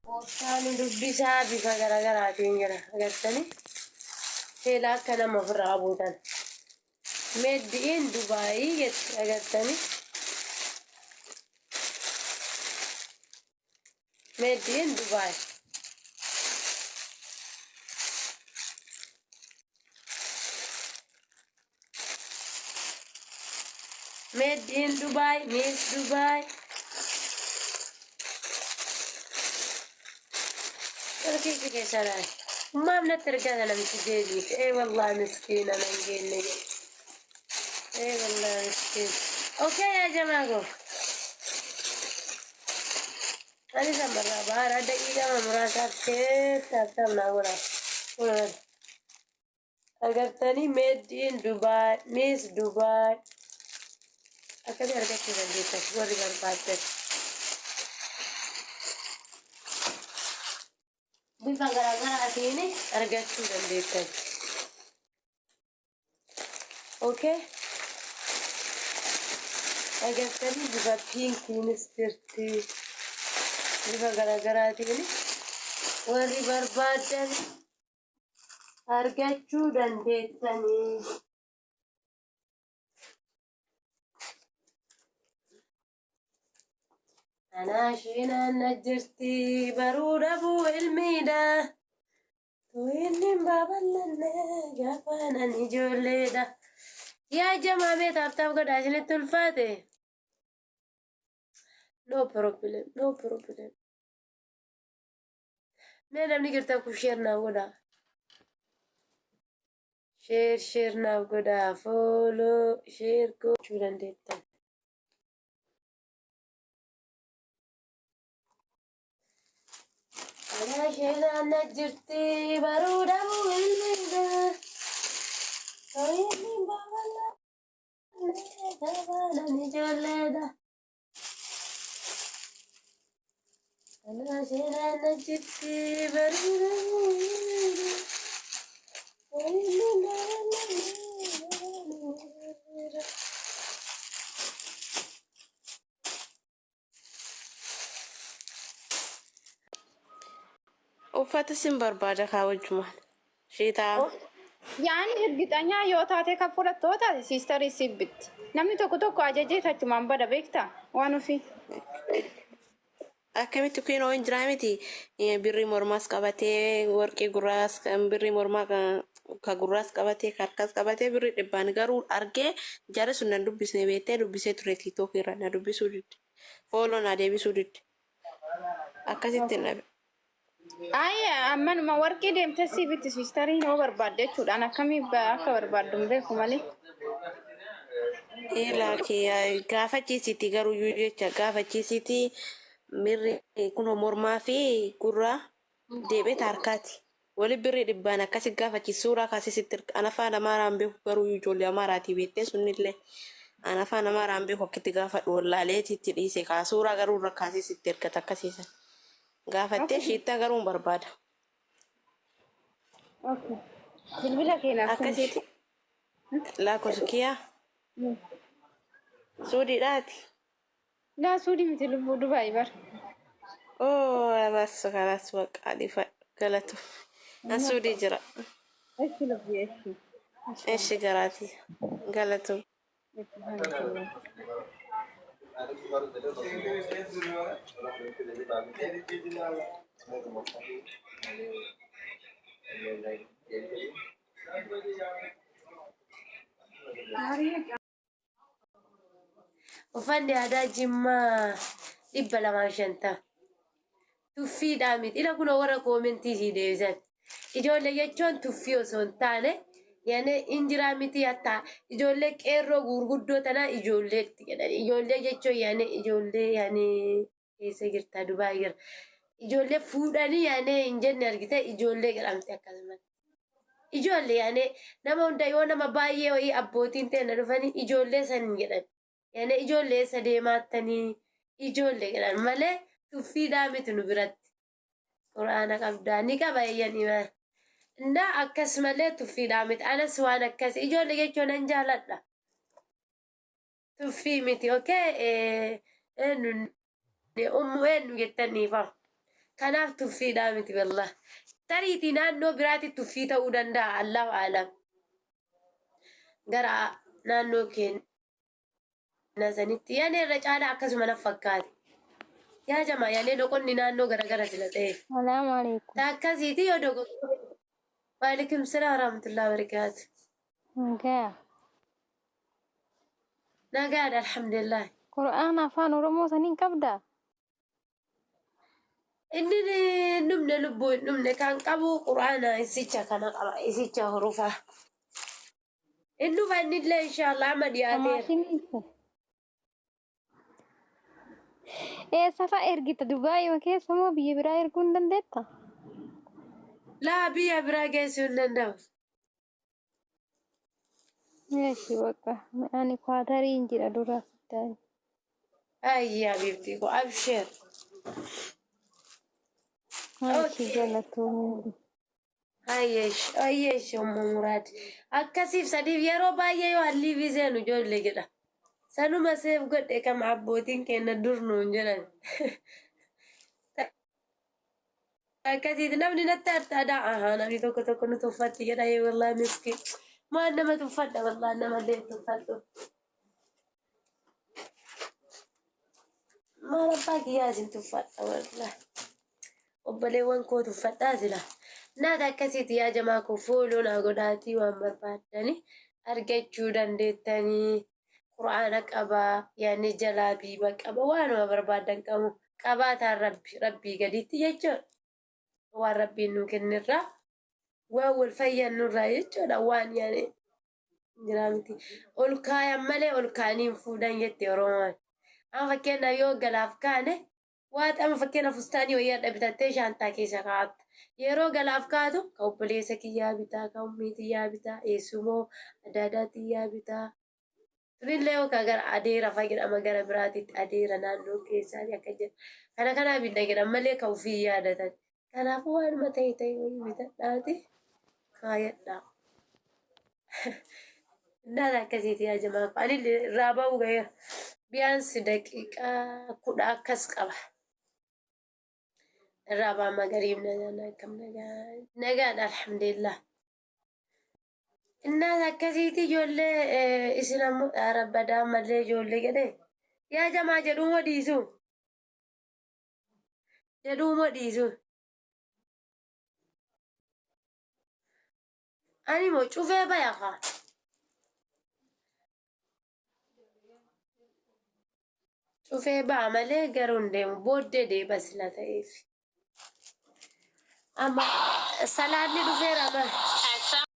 Koottaa nu dubbisaa bifa garaagaraatiin jira. Agartanii? Sheelaa akka nama ofirraa qabuutan. Meeddi'iin Dubaayii jetti agartanii? Meeddi'iin Dubaay. Made in Dubai, Miss Dubai. Turkiitti keessa laal. Maaf natti ergaa namichi deebiif. Ee wallahi miskiina nan geenne jedhe. Ee wallahi miskiina. Okay yaa jamaa koo. Ani samarraa baara daqiiqaa muraasaaf sheer taaf naa godhaa. Kunuun. Agartanii made in Dubai, Miss Dubai. Akkasii argachuu dandeessan warri barbaaddan. Bifa garaagaraatiin argachuu dandeessan. Okay. Agartanii bifa piinkiinis jirti. Bifa garaagaraatiin warri barbaaddan argachuu dandeessanii. Anaa isheenaan na jirti baruu dhabuu ilmiidha. Inni hin babal'anne gaafaan ani ijoolleedha. Yaa jamaa mee taaf taaf godhaa isinitti ulfaate. No problem, no problem. Mee namni jirtan kun sheer naaf godhaa. Sheer sheer naaf godhaa. Fooloo sheer gochuu dandeettan. Anaa isheenaan na jirti baruu dhabuu ilmiidha. Inni babal'aa gabaadhaan ijoolleedha. Anaa isheenaan na jirti baruu dhabuu ilmiidha. Inni babal'aa gabaadhaan ijoolleedha. Uffata sin barbaada kaa wajjumaan. Shiitaa. Yaani ergixanyaa yoo taate kan fudhattu yoo taate siistarii siif bitti. Namni tokko tokko ajajee tachumaan bada beektaa waan ofii. Akkamitti kiinoo hin jiraa miti birrii mormaas qabatee warqii gurraas birrii mormaa ka gurraas qabatee ka harkaas qabatee birrii dhibbaan garuu argee jarri sun nan dubbisne beektee dubbisee ture tiiktookii irra na dubbisuu didde fooloo na deebisuu didde akkasitti hin dhabe. Ayi ammanuma warqii deemtee sii bitti siistariin yoo barbaadde jechuudhaan akkamii akka barbaaddu hin beeku malee. Laaki gaafachiisiti garuu iyyuu jecha gaafachiisiti mirri kunoo mormaa fi gurraa deebee harkaati. Wali birrii dhibbaan akkasi gaafachiisi suuraa kaasee sitti erga. An afaan Amaaraan beeku garuu iyyuu ijoollee Amaaraatii beektee sunnillee an afaan Amaaraan beeku akkitti gaafadhu wallaaleeti itti dhiise kaa suuraa garuu irra kaasee sitti ergata akkasiisan. Gaafattee shiittaa garuu hin barbaada. Okay. Bilbila kee naaf kenni. Akkasiiti lakkoofsa kiyyaa suudiidhaati. Laa suudii miti lubbuu Dubaay bar. Oo bas kalas baqa dhifa galatu. An suudii jira. Eshi lubbuu eshi. Eshi garaati galatu. Uffanni aadaa Jimmaa 250. Tuffiidhaa miti. Ila kunoo warra koomentii sii deebisan. Ijoollee jechuun tuffii osoo hin taane yaani injiraa miti hatta ijoollee qeerroo gurguddoo tanaa ijoolleetti jedhan. Ijoollee jechuun yaani ijoollee yaani keessa jirta Dubaay jira. Ijoollee fuudhanii yaani hin jenne argite ijoollee jedhamte akkasumatti. Ijoollee yaani nama hunda yoo nama baay'ee wayii abbootiin ta'e na dhufanii ijoollee san jedhan. Yaani ijoollee eessa deemaattanii ijoollee jedhan malee tuffiidhaa miti nu biratti. Quraana qabdaa ni qaba eeyyan imaan. Innaa akkas malee tuffiidhaa miti. Anas waan akkasii ijoollee jechuun nan jaaladha. Tuffii miti okay eenyu ummu eenyu jettan dhiifama. Kanaaf tuffiidhaa miti wallah. Tariitii naannoo biraatti tuffii ta'uu danda'a Allahu aalam. Gara naannoo keenya sanitti yaani irra caalaa akkasuma naf fakkaate. Yaa jamaa yaani loqonni naannoo garagara sila ta'e. Salaamu alaikum. Ta akkasiiti yoo dogoggore. Waalaikum salaam warahmatullahi wabarakaatu. Nagaa. Nagaadha alhamdulillah. Qur'aana afaan Oromoo saniin qabdaa? Inni hin dhumne lubbuu hin dhumne kan qabu quraana isicha kana qaba isicha hurufa. Hin dhufa innillee inshaallah amma dhiyaateera. Maashiniisa. Eessa fa'a ergita? Dubaayima keessa moo biyya biraa erguu hin dandeetta? Laa biyya biraa geessuu hin danda'u. Eeshi bakka ani kwaatariin jira dura sitti. Ayyi habiibtii koo abshir. Eeshi Okay. galatoomii. Ayyeesh ayyeesh umma muraad. Akkasiif sadiif yeroo baay'ee yoo halliifii seenu ijoollee jedha. Sanuma seef godhe kam abbootiin keenya dur nuun jedhan. Akkasiiti namni natti adda ahaa namni tokko tokko nu tuffatti jedha ee wallahi miskiin. Maal nama tuffadha wallahi namallee tuffadhu. Maal abbaa kiyyaa isin tuffadha wallahi. Obboleewwan koo tuffadhaa sila. Naata akkasiiti yaa jamaa koo fooloo naa godhaatii waan barbaaddani argachuu dandeettanii. Qur'aana qaba yaani jalaa biiba qaba waanuma barbaadan qabu qabaataan rabbi rabbii gaditti jechuudha. Waan rabbiin nuu kennirraa waan wal fayyannurraa jechuudha waan yaani jiraa miti. Ol kaayan malee ol kaanii hin fuudhan jette Oromoon. Amma fakkeenyaaf yoo galaaf kaane Waat amma fakkeenyaaf fustaanii wayii hadha bitattee shaantaa keessa kaa'atta. Yeroo galaaf kaatu ka obboleessa kiyyaa bitaa, ka ummii tiyyaa bitaa, eessumoo adaadaa tiyyaa bitaa. Tunillee yookaan gara adeera fa'a jedhama gara biraatitti adeera naannoo keessaati akka jedha. Kana kanaa bitna jedhan malee ka ofii yaadatan. Kanaafuu waanuma ta'e ta'e wayii bitadhaati kaayadhaa. Naan akkasiiti yaa jamaa ko. Ani irraa ba'uu gaheera. Biyaansi daqiiqaa kudha akkas qaba. Irraa ba'aa magariib nagaan akkam nagaa nagaadha alhamdulillah. Innaas akkasiiti ijoollee isin ammoo yaa rabbadaa ammallee ijoollee jedhee yaa jamaa jedhuu moo dhiisuu? Jedhuu moo dhiisuu? Ani moo cufee baya kaa. Cufee ba'a malee garuu hin deemu. Booddee deeba sila ta'eef. Amma salaanni dhufeera amma.